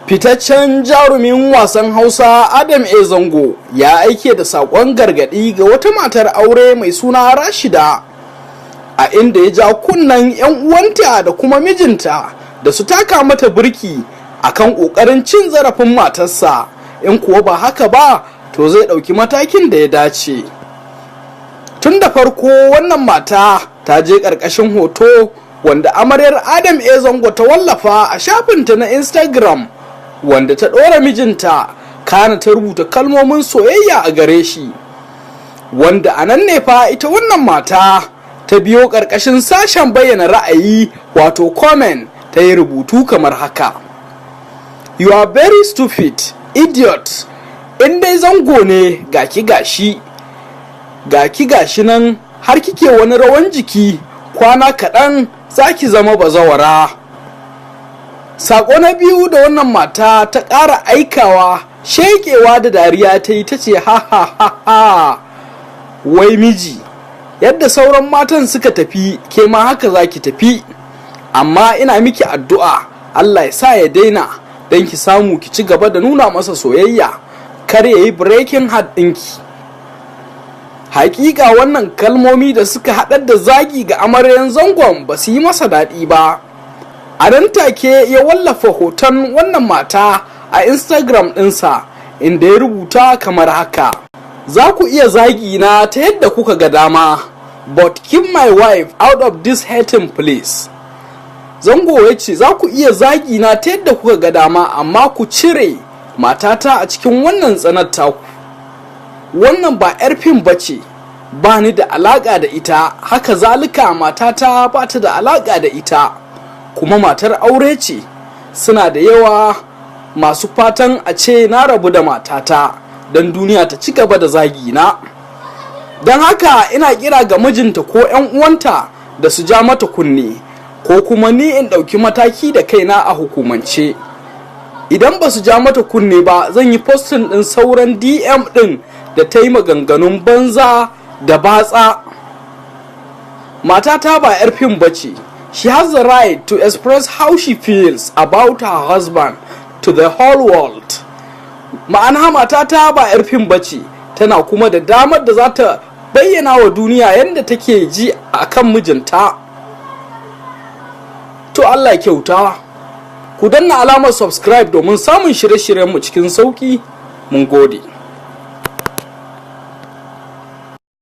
Fitaccen jarumin wasan Hausa Adam A Zango ya aike da saƙon gargaɗi ga wata matar aure mai suna Rashida, a inda ya ja kunnen 'yan uwanta da kuma mijinta da su taka mata birki akan ƙoƙarin cin zarafin matarsa, in kuwa ba haka ba to zai ɗauki matakin da ya dace. Tun da farko wannan mata ta je ƙarƙashin hoto wanda amaryar Adam A Zango ta wallafa a shafinta na Instagram, wanda ta ɗora mijinta, kana ta rubuta kalmomin soyayya a gare shi, wanda a nan ne fa ita wannan mata ta biyo ƙarƙashin sashen bayyana ra'ayi, wato comment, ta yi rubutu kamar haka: "You are very stupid idiot. In dai Zango ne, gaki gashi, gaki gashi nan har kike wani rawan jiki, kwana kaɗan za ki zama bazawara." Sako na biyu da wannan mata ta ƙara aikawa, shekewa da dariya ta yi, ta ce, "Ha ha ha ha, wai miji, yadda sauran matan suka tafi ke ma haka za ki tafi. Amma ina miki addu'a Allah ya sa ya daina don ki samu ki ci gaba da nuna masa soyayya, kar ya yi breaking heart ɗinki." Hakika wannan kalmomi da suka haɗar da zagi ga amaryan Zangon ba su yi masa daɗi ba. A nan take ya wallafa hoton wannan mata a Instagram ɗinsa, inda ya rubuta kamar haka: "Za ku iya zagi na ta yadda kuka ga dama, but keep my wife out of this hating, please." Zango ya ce, "Za ku iya zagi na ta yadda kuka ga dama, amma ku cire matata a cikin wannan tsanar taku. Wannan ba 'yar fim ba ce, ba ni da alaƙa da ita, haka zalika matata ba ta da alaƙa da ita, kuma matar aure ce. Suna da yawa masu fatan a ce na rabu da matata don duniya ta ci gaba da zagi na. Don haka ina kira ga mijinta ko 'yan uwanta da su ja mata kunne, ko kuma ni in ɗauki mataki da kaina a hukumance. Idan ba su ja mata kunne ba, zan yi posting ɗin sauran DM ɗin da ta yi maganganun banza da batsa. Matata ba 'yar fim ba ce. She has the right to express how she feels about her husband to the whole world." Ma'ana, matata ba 'yar fim ba ce, tana kuma da damar da za ta bayyana wa duniya yadda take ji a kan mijinta. To, Allah kyauta. Ku danna alamar subscribe domin samun shirye-shiryenmu cikin sauki. Mun gode.